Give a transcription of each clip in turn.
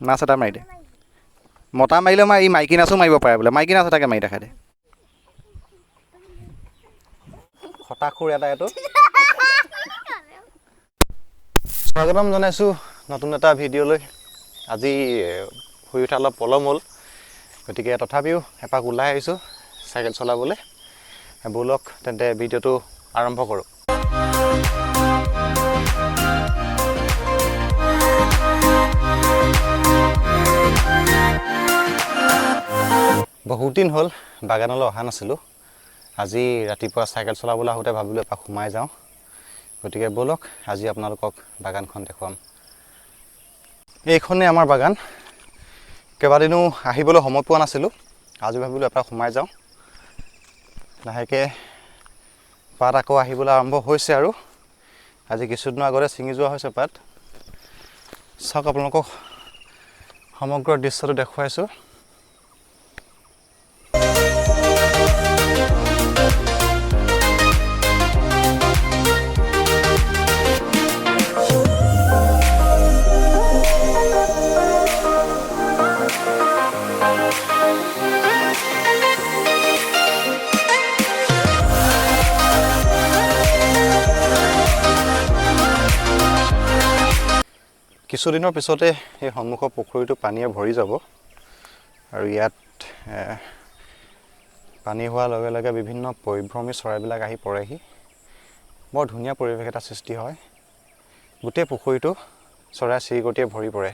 মাছ এটা মাৰি দে। মতা মাৰিলেও মাৰ, ই মাইকী মাছো মাৰিব পাৰে বোলে। মাইকী মাছ এটাকে মাৰি দেখাই দে। হতাশুৰ এটা এইটো। স্বাগতম জনাইছোঁ নতুন এটা ভিডিঅ'লৈ। আজি শুই উঠা অলপ পলম হ'ল, গতিকে তথাপিও এপাক ওলাই আহিছোঁ চাইকেল চলাবলৈ। ব'লক তেন্তে ভিডিঅ'টো আৰম্ভ কৰোঁ। বহুত দিন হ'ল বাগানলৈ অহা নাছিলোঁ। আজি ৰাতিপুৱা চাইকেল চলাবলৈ আহোঁতে ভাবিলোঁ এপাক সোমাই যাওঁ। গতিকে ব'লক আজি আপোনালোকক বাগানখন দেখুৱাম। এইখনেই আমাৰ বাগান। কেইবাদিনো আহিবলৈ সময় পোৱা নাছিলোঁ, আজি ভাবিলোঁ এপাক সোমাই যাওঁ। লাহেকৈ পাত আকৌ আহিবলৈ আৰম্ভ হৈছে আৰু আজি কিছুদিনৰ আগতে ছিঙি যোৱা হৈছে পাত। চাওক, আপোনালোকক সমগ্ৰ দৃশ্যটো দেখুৱাইছোঁ। কিছুদিনৰ পিছতে এই সন্মুখৰ পুখুৰীটো পানীয়ে ভৰি যাব আৰু ইয়াত পানী হোৱাৰ লগে লগে বিভিন্ন পৰিভ্ৰমী চৰাইবিলাক আহি পৰেহি। বৰ ধুনীয়া পৰিৱেশ এটা সৃষ্টি হয়। গোটেই পুখুৰীটো চৰাই চিৰিকটিয়ে ভৰি পৰে।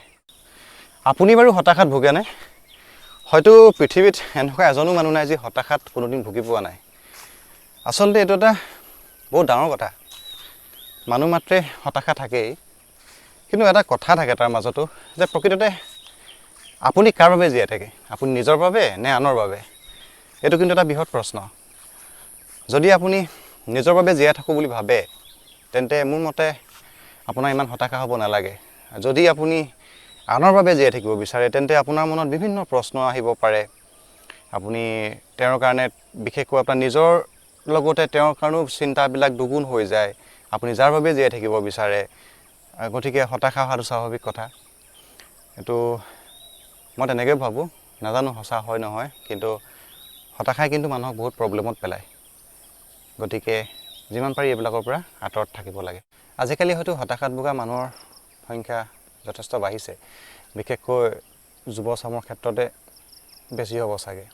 আপুনি বাৰু হতাশাত ভোগেনে? হয়তো পৃথিৱীত এনেকুৱা এজনো মানুহ নাই যি হতাশাত কোনোদিন ভুগি পোৱা নাই। আচলতে এইটো এটা বহুত ডাঙৰ কথা। মানুহ মাত্ৰে হতাশা থাকেই, কিন্তু এটা কথা থাকে তাৰ মাজতো যে প্ৰকৃততে আপুনি কাৰ বাবে জীয়াই থাকে? আপুনি নিজৰ বাবে নে আনৰ বাবে? এইটো কিন্তু এটা বৃহৎ প্ৰশ্ন। যদি আপুনি নিজৰ বাবে জীয়াই থাকোঁ বুলি ভাবে, তেন্তে মোৰ মতে আপোনাৰ ইমান হতাশা হ'ব নালাগে। যদি আপুনি আনৰ বাবে জীয়াই থাকিব বিচাৰে, তেন্তে আপোনাৰ মনত বিভিন্ন প্ৰশ্ন আহিব পাৰে। আপুনি তেওঁৰ কাৰণে, বিশেষকৈ আপোনাৰ নিজৰ লগতে তেওঁৰ কাৰণেও চিন্তাবিলাক দুগুণ হৈ যায়, আপুনি যাৰ বাবে জীয়াই থাকিব বিচাৰে। গতিকে হতাশা হোৱাটো স্বাভাৱিক কথা। এইটো মই তেনেকৈ ভাবোঁ, নাজানো সঁচা হয় নহয়, কিন্তু হতাশাই কিন্তু মানুহক বহুত প্ৰব্লেমত পেলায়। গতিকে যিমান পাৰি এইবিলাকৰ পৰা আঁতৰত থাকিব লাগে। আজিকালি হয়তো হতাশাত ভোগা মানুহৰ সংখ্যা যথেষ্ট বাঢ়িছে, বিশেষকৈ যুৱচামৰ ক্ষেত্ৰতে বেছি হ'ব চাগে,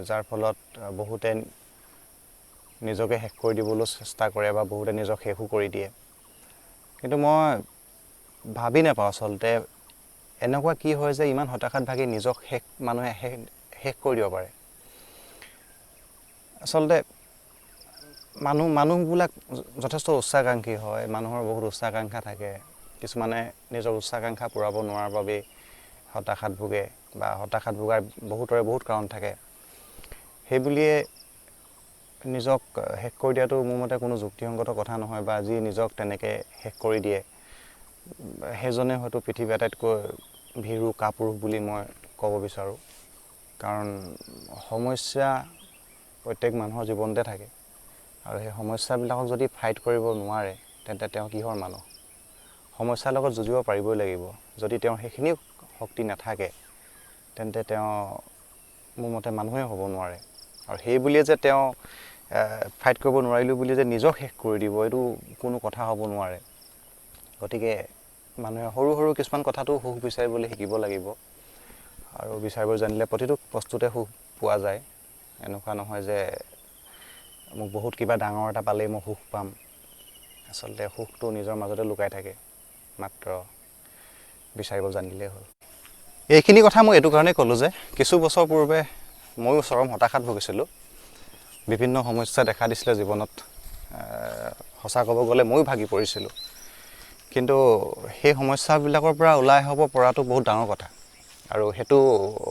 যাৰ ফলত বহুতে নিজকে শেষ কৰি দিবলৈ চেষ্টা কৰে বা বহুতে নিজক শেষো কৰি দিয়ে। কিন্তু মই ভাবি নাপাওঁ আচলতে এনেকুৱা কি হয় যে ইমান হতাশাত ভাগি নিজক শেষ মানুহে শেষ কৰি দিব পাৰে। আচলতে মানুহবিলাক যথেষ্ট উচ্চাকাংক্ষী হয়, মানুহৰ বহুত উচ্চাকাংক্ষা থাকে। কিছুমানে নিজৰ উচ্চাকাংক্ষা পূৰাব নোৱাৰাৰ বাবেই হতাশাত ভোগে বা হতাশাত ভোগাৰ বহুতৰে বহুত কাৰণ থাকে। সেই বুলিয়ে নিজক শেষ কৰি দিয়াটো মোৰ মতে কোনো যুক্তিসংগত কথা নহয়, বা যি নিজক তেনেকৈ শেষ কৰি দিয়ে সেইজনে হয়তো পৃথিৱীৰ আটাইতকৈ ভীৰু কাপুৰুষ বুলি মই ক'ব বিচাৰোঁ। কাৰণ সমস্যা প্ৰত্যেক মানুহৰ জীৱনতে থাকে, আৰু সেই সমস্যাবিলাকক যদি ফাইট কৰিব নোৱাৰে তেন্তে তেওঁ কিহৰ মানুহ? সমস্যাৰ লগত যুঁজিব পাৰিবই লাগিব। যদি তেওঁৰ সেইখিনি শক্তি নাথাকে তেন্তে তেওঁ মোৰ মতে মানুহেই হ'ব নোৱাৰে। আৰু সেই বুলিয়ে যে তেওঁ ফাইট কৰিব নোৱাৰিলোঁ বুলি যে নিজক শেষ কৰি দিব, এইটো কোনো কথা হ'ব নোৱাৰে। গতিকে মানুহে সৰু সৰু কিছুমান কথাটো সুখ বিচাৰিবলৈ শিকিব লাগিব, আৰু বিচাৰিব জানিলে প্ৰতিটো বস্তুতে সুখ পোৱা যায়। এনেকুৱা নহয় যে মোক বহুত কিবা ডাঙৰ এটা পালেই মই সুখ পাম। আচলতে সুখটো নিজৰ মাজতে লুকাই থাকে, মাত্ৰ বিচাৰিব জানিলেই হ'ল। এইখিনি কথা মই এইটো কাৰণেই ক'লোঁ যে কিছু বছৰ পূৰ্বে ময়ো চৰম হতাশাত ভুগিছিলোঁ। বিভিন্ন সমস্যা দেখা দিছিলে জীৱনত। সঁচা ক'ব গ'লে ময়ো ভাগি পৰিছিলোঁ। কিন্তু সেই সমস্যাবিলাকৰ পৰা ওলাই আহিব পৰাটো বহুত ডাঙৰ কথা, আৰু সেইটো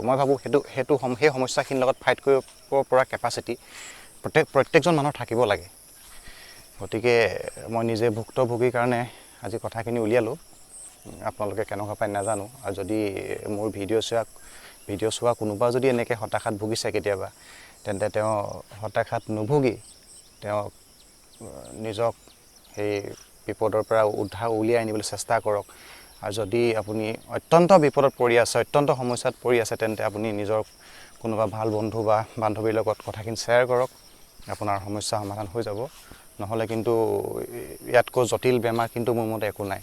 মই ভাবোঁ সেইটো সেইটো সেই সমস্যাখিনিৰ লগত ফাইট কৰিব পৰা কেপাচিটি প্ৰত্যেকজন মানুহৰ থাকিব লাগে। গতিকে মই নিজে ভুক্তভোগীৰ কাৰণে আজি কথাখিনি উলিয়ালোঁ। আপোনালোকে কেনেকুৱা পায় নাজানো, আৰু যদি মোৰ ভিডিঅ' চোৱা কোনোবা যদি এনেকৈ হতাশাত ভুগিছে কেতিয়াবা, তেন্তে তেওঁ হতাশাত নুভুগি তেওঁ নিজক সেই বিপদৰ পৰা উদ্ধাৰ উলিয়াই আনিবলৈ চেষ্টা কৰক। আৰু যদি আপুনি অত্যন্ত বিপদত পৰি আছে, অত্যন্ত সমস্যাত পৰি আছে, তেন্তে আপুনি নিজৰ কোনোবা ভাল বন্ধু বা বান্ধৱীৰ লগত কথাখিনি শ্বেয়াৰ কৰক, আপোনাৰ সমস্যা সমাধান হৈ যাব। নহ'লে কিন্তু ইয়াতকৈ জটিল বেমাৰ কিন্তু মোৰ মতে একো নাই।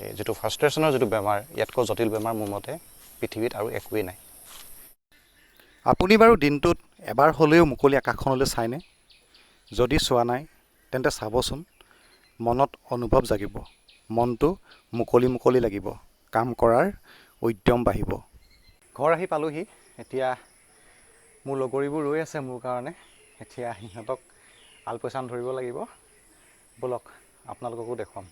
এই যিটো ফ্ৰাষ্ট্ৰেশ্যনৰ যিটো বেমাৰ, ইয়াতকৈ জটিল বেমাৰ মোৰ মতে পৃথিৱীত আৰু একোৱেই নাই। আপুনি বাৰু দিনটোত এবাৰ হ'লেও মুকলি আকাশখনলৈ চায়নে? যদি চোৱা নাই তেন্তে চাবচোন, মনত অনুভৱ জাগিব, মনটো মুকলি মুকলি লাগিব, কাম কৰাৰ উদ্যম বাঢ়িব। ঘৰ আহি পালোহি, এতিয়া মোৰ লগৰীবোৰ ৰৈ আছে মোৰ কাৰণে। এতিয়া সিহঁতক আলপৈচান ধৰিব লাগিব। ব'লক আপোনালোককো দেখুৱাম।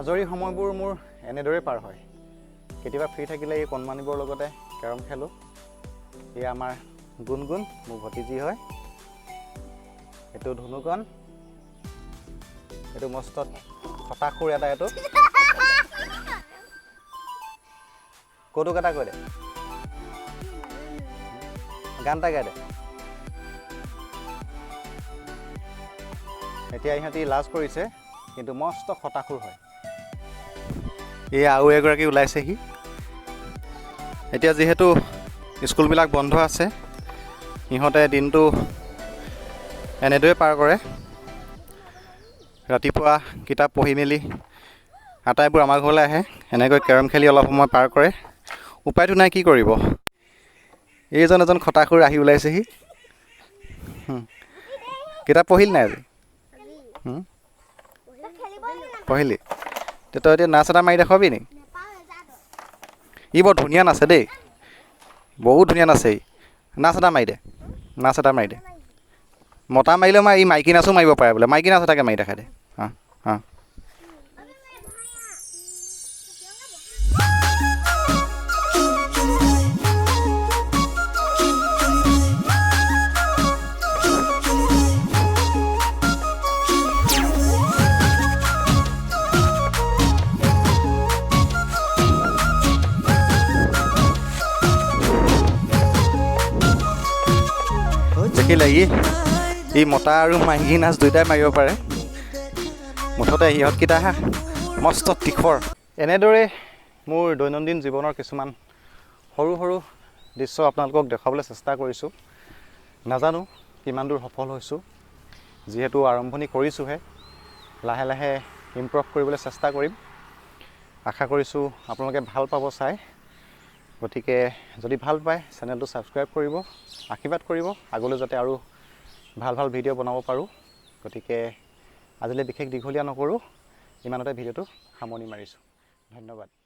আজৰি সময়বোৰ মোৰ এনেদৰেই পাৰ হয়। কেতিয়াবা ফ্ৰী থাকিলে এই কণমানিবোৰৰ লগতে কেৰম খেলোঁ। এই আমাৰ গুণগুণ, মোৰ ভতিজী হয়। এইটো ধুনুকণ, এইটো মস্ত খটাখুৰ এটা। এইটো কৌতুক এটা কৈ দে, গান এটা গাই দে। এতিয়া ইহঁতি লাজ কৰিছে, কিন্তু মস্ত খটাখুৰ হয়। এই আৰু এগৰাকী ওলাইছেহি। এতিয়া যিহেতু স্কুলবিলাক বন্ধ আছে, সিহঁতে দিনটো এনেদৰেই পাৰ কৰে। ৰাতিপুৱা কিতাপ পঢ়ি মেলি আটাইবোৰ আমাৰ ঘৰলৈ আহে, এনেকৈ কেৰম খেলি অলপ সময় পাৰ কৰে। উপায়টো নাই, কি কৰিব। এইজন এজন খটাখুৰ আহি ওলাইছেহি। কিতাপ পঢ়িলি নাই আজি? পঢ়িলি? তই এতিয়া নাচ এটা মাৰি দেখুৱাবি নি? ই বৰ ধুনীয়া নাচে দেই, বহুত ধুনীয়া নাচে ই। নাচ এটা মাৰি দে, নাচ এটা মাৰি দে। মতা মাৰিলেও ই মাইকী নাচো মাৰিব পাৰে বোলে। মাইকী নাচ এটাকে মাৰি দেখাই দে। অঁ অঁ। দেখিলে ই মতা আৰু মাইকী নাচ দুয়োটাই মাৰিব পাৰে। মুঠতে সিহঁতকেইটা মস্ত তীখৰ। এনেদৰে মোৰ দৈনন্দিন জীৱনৰ কিছুমান সৰু সৰু দৃশ্য আপোনালোকক দেখুৱাবলৈ চেষ্টা কৰিছোঁ। নাজানো কিমান দূৰ সফল হৈছোঁ, যিহেতু আৰম্ভণি কৰিছোঁহে। লাহে লাহে ইমপ্ৰুভ কৰিবলৈ চেষ্টা কৰিম। আশা কৰিছোঁ আপোনালোকে ভাল পাব চাই। গতিকে যদি ভাল পায় চেনেলটো ছাবস্ক্ৰাইব কৰিব, আশীৰ্বাদ কৰিব, আগলৈ যাতে আৰু ভাল ভাল ভিডিঅ' বনাব পাৰোঁ। গতিকে আজিলৈ বিশেষ দীঘলীয়া নকৰোঁ, ইমানতে ভিডিঅ'টো সামৰণি মাৰিছোঁ। ধন্যবাদ।